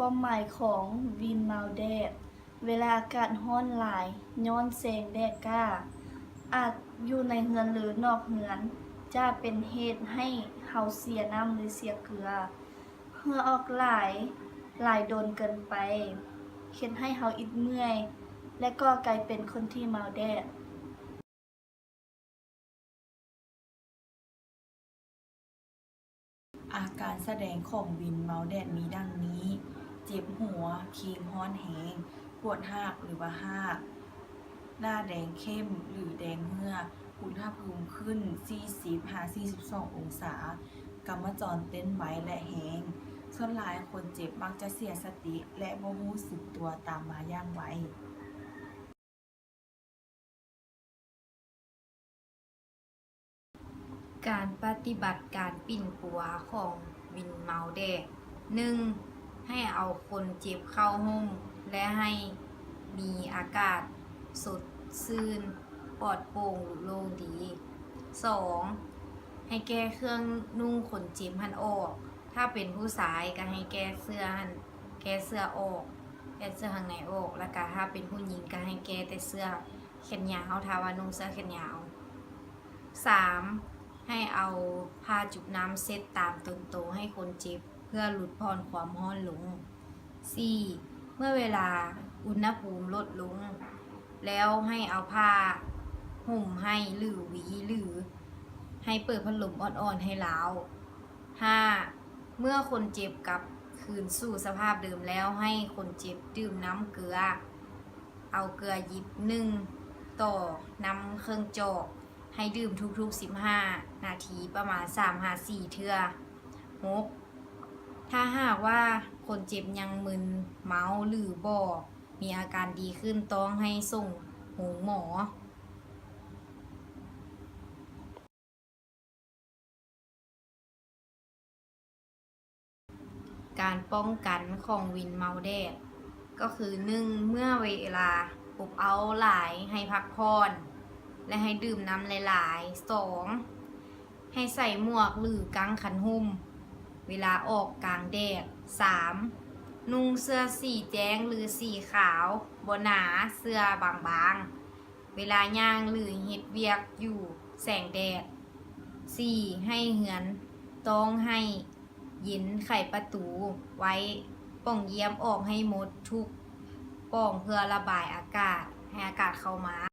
ຄວາມໝາຍຂອງວິນເມົາແດດ. ເວລາອາກາດຮ້ອນຫຼາຍຍ້ອນແສງແດດຈ້າ, ອາດຢູ່ໃນເຮືອນ ຫຼື ນອກເຮືອນ, ຈະເປັນເຫດໃຫ້ເຮົາເສຍນ້ຳ ຫຼື ເສຍເກືອ. ເຫື່ອອອກຫຼາຍ, ຫຼາຍດົນເກີນໄປ, ເຮັດໃຫ້ເຮົາອິດເມື່ອຍ ແລະ ກໍກາຍເປັນຄົນທີ່ເມົາແດດ. ອາການສະແດງຂອງວິນເມົາແດດມີດັ່ງນີ້: ເຈັບຫົວ, ຄີງຮ້ອນແຮງ, ປວດຮາກ ຫຼືວ່າຮາກ, ໜ້າແດງເຂັ້ມ ຫຼື ແດງເຫື່ອ, ອຸນຫະພູມຂຶ້ນສີ່ສິບຫາສີ່ສິບສອງອົງສາ, ກຳມະຈອນເຕັ້ນໄວ ແລະ ແຮງ. ສ່ວນຫຼາຍຄົນເຈັບມັກຈະເສຍສະຕິ ແລະ ບໍ່ຮູ້ສຶກຕົວຕາມມາຢ່າງໄວ. ການປະຕິບັດການປິ່ນປົວຂອງວິນເມົາແດດ. ໜຶ່ງ ໃຫ້ເອົາຄົນເຈັບເຂົ້າໂຮມ ແລະ ໃຫ້ມີອາກາດສົດຊື່ນ, ປອດໂປ່ງ, ໂລ່ງດີ. ສອງ ໃຫ້ແກ້ເຄື່ອງນຸ່ງຄົນເຈັບຫັ້ນອອກ. ຖ້າເປັນຜູ້ຊາຍກໍໃຫ້ແກ້ເສື້ອຫັ້ນ, ແກ້ເສື້ອອອກ, ແກ້ເສື້ອຂ້າງໃນອອກ, ແລ້ວກໍຖ້າເປັນຜູ້ຍິງກໍໃຫ້ແກ້ແຕ່ເສື້ອແຂນຍາວ ຖ້າວ່ານຸ່ງເສື້ອແຂນຍາວ. ສາມ ໃຫ້ເອົາຜ້າຈຸບນ້ຳເຊັດຕາມຕົນໂຕໃຫ້ຄົນເຈັບ ເພື່ອຫຼຸດຜ່ອນຄວາມຮ້ອນລົງ. ສີ່ ເມື່ອເວລາອຸນຫະພູມລົດລົງແລ້ວ ໃຫ້ເອົາຜ້າຫຸ້ມໃຫ້ ຫຼື ຫວີ ຫຼື ໃຫ້ເປີດພັດລົມອ່ອນໆໃຫ້ລາວ. ຫ້າ ເມື່ອຄົນເຈັບກັບຄືນສູ່ສະພາບເດີມແລ້ວ ໃຫ້ຄົນເຈັບດື່ມນ້ຳເກືອ. ເອົາເກືອຫຍິບໜຶ່ງຕໍ່ນ້ຳເຄິ່ງຈອກ ໃຫ້ດື່ມທຸກໆສິບຫ້ານາທີ ປະມານສາມຫາສີ່ເທື່ອ. ຫົກ ຖ້າຫາກວ່າຄົນເຈັບຍັງມຶນເມົາ ຫຼື ບໍ່ມີອາການດີຂຶ້ນ ຕ້ອງໃຫ້ສົ່ງໂຮງໝໍ. ການປ້ອງກັນຂອງວິນເມົາແດດກໍຄື ໜຶ່ງ ເມື່ອເວລາອົບເອົ້າຫຼາຍ ໃຫ້ພັກຜ່ອນ ແລະ ໃຫ້ດື່ມນ້ຳຫຼາຍໆ. ສອງ ໃຫ້ໃສ່ໝວກ ຫຼື ກາງຄັນຫຸ້ມເວລາອອກກາງແດດ. ສາມ ນຸ່ງເສື້ອສີແຈ້ງ ຫຼື ສີຂາວ ບໍ່ໜາ, ເສື້ອບາງໆ ເວລາຍ່າງ ຫຼື ເຮັດວຽກຢູ່ແສງແດດ. ສີ່ ໃຫ້ເຮືອນຕ້ອງໃຫ້ເຢັນ, ໄຂປະຕູໄວ້, ປ່ອງຢ້ຽມອອກໃຫ້ໝົດທຸກປ່ອງ ເພື່ອລະບາຍອາກາດ, ໃຫ້ອາກາດເຂົ້າມາ.